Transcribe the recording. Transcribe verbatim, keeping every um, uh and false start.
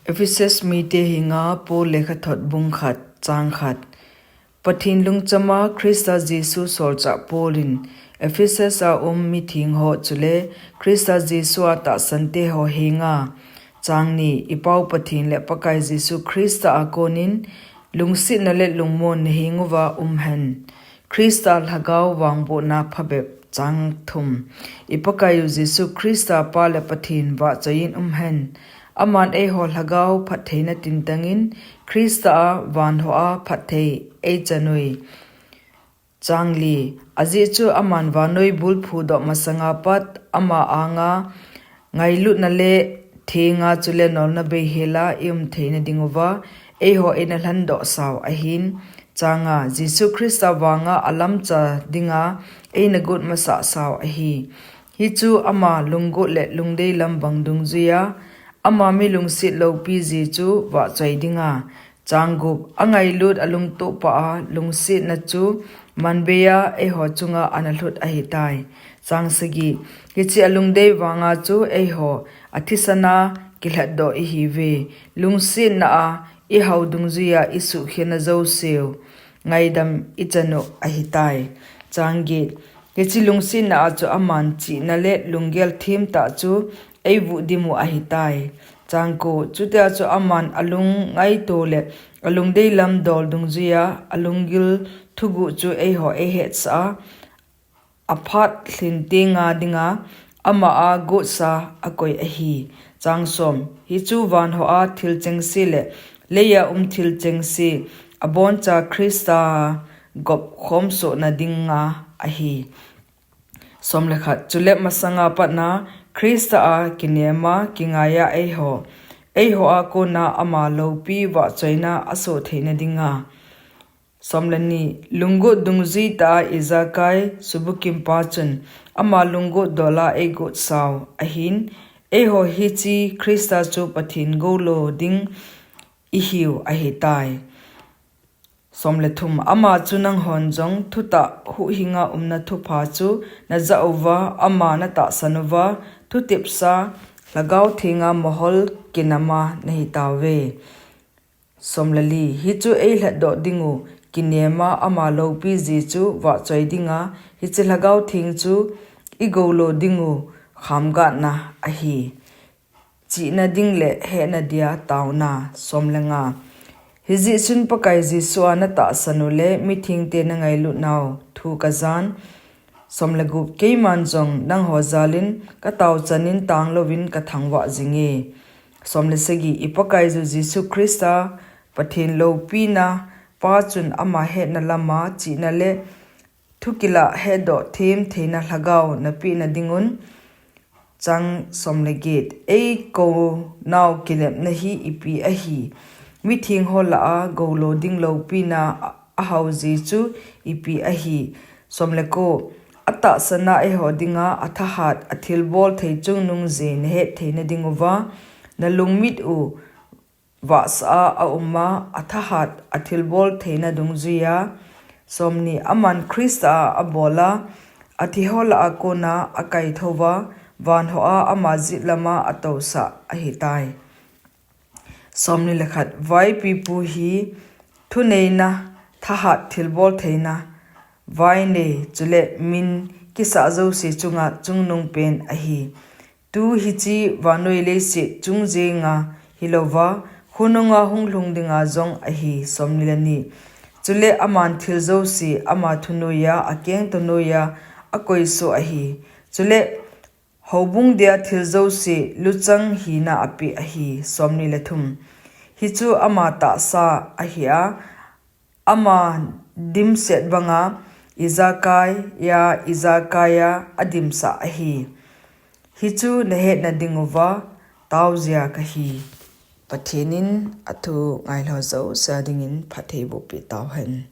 Ephesus mite henga Paul lekhathot bung khat, chang khat. Pathen lungchama Christa Jesu solchah Paul in Ephesus a um mitheng ho chule Christa Jesu a tahsante ho henga, chang ni, i Pau Pathen le Pakai Jesu Christa a konin lungsetna le lungmon nahenguva um hen. Christa lhagao vangbohna phabep, chang thum. I Pakaiyu Jesu Christa Pa le Pathen vahchoiyin um hen. Aman eiho lhagao phattheina tintangin Christa a vanhoa phatthei eichanui. Chang li, ajeh chu aman vannoi bulphu doh masanga pat ama anga ngailutna le thenga chule nolna beihela i um theina dinguva eiho eina lhandoh sau ahin. Chang nga, Jesu Christa vanga alamcha dinga eina got masah sau ahi. Hichu ama lunggot le lungdei lam bang dungjuiya ama mi lungset loupi jeh chu vahchoi dinga, chang gup, angailut alungtohpa a lungsetna chu manbeiya eiho chunga ana lhut ahitai. Chang sagi, hiche alungdei vanga chu eiho athisana kilhatdoh ihiuve. Lungsetna a ihao dungjuiya isuhkhelna jouseu ngaidam ichanu ahitai. Chang get, hiche lungsetna a chu aman chihna le lunggel themtah chu eivuh dimu ahitai. Chang ko, chutia chu aman alung ngaito le alungdei lam dol dungjuiya alunggil thuguh chu eiho eihetsah a, aphat lhin tenga dinga ama a gotsa akoi ahi. Chang som, hichu vanhoa thil chengse le leiya um thil chengse aboncha Christa gop khomsohna dinga ahi. Som le khat, chule masanga patna Christa a kinema kingaiya eiho, eiho a kona ama loupi vahchoina asoh theina dinga. Som le ni, lunggot dungjuitah a ijakai subukimpa chun ama lunggot dola eigot sau ahin, eiho hiche Christa chu Pathen goulo ding ihiu ahitai. Som le thum, ama chu nanghon jong thutah huhhinga umna thupha chu najah uva, ama natahsan uva, thutepsa, lhagao thenga mohor kinama nahitauve. Som le li, hichu eilhatdoh dingu kinema ama loupi jeh chu vahchoi dinga, hiche lhagao theng chu igoulo dingu khamgatna ahi. Chihna ding le hehna dia taona. Som le nga, hijeh chun Pakai Jesu a natahsan u le mithengte nangailut nau thu kajan. Som le gup, keiman jong nangho jalin kataochanin tanglouvin kathangvah jinge. Som le sagi, i Pakaiyu Jesu Christa Pathen loupina pa chun ama hetna lama chihna le thukilah hetdoh them theina lhagao napehna dingun. Chang som le get, eikou nau kilepna hi ipi ahi. Mitheng ho lah a goulo ding loupina ahao jeh chu ipi ahi. Som le ko, atahsan a eiho dinga athahat athilbol thei chungnung jeh nahet theina dinguva, nalungmit u vahsa a auma athahat athilbol theina dungjuiya. Som ni, aman Christa a abola, athiho lah a kona akaithouva, vanhoa ama jetlama atousah ahitai. Som ni le khat, vaipipu hi thuneina, thahat thilbol theina, vainei chule min kisah jouse chunga chungnungpen ahi. Tu hiche vannoi leiset chung jenga hilouva, khonunga hunglhung dinga jong ahi. Som ni le ni, chule aman thil jouse ama thunoiya, akengto noiya akoisoh ahi. Chule houbung dia thil jouse luchang hina apeh ahi. Som ni le thum, hichu ama tahsa ahia, ama dimset banga ijakaia, ijakaia adimsah ahi. Hichu nahetna dinguva taojia kahi. Pathen in athu ngailhou jouse dingin phatthei bohpeh tauhen.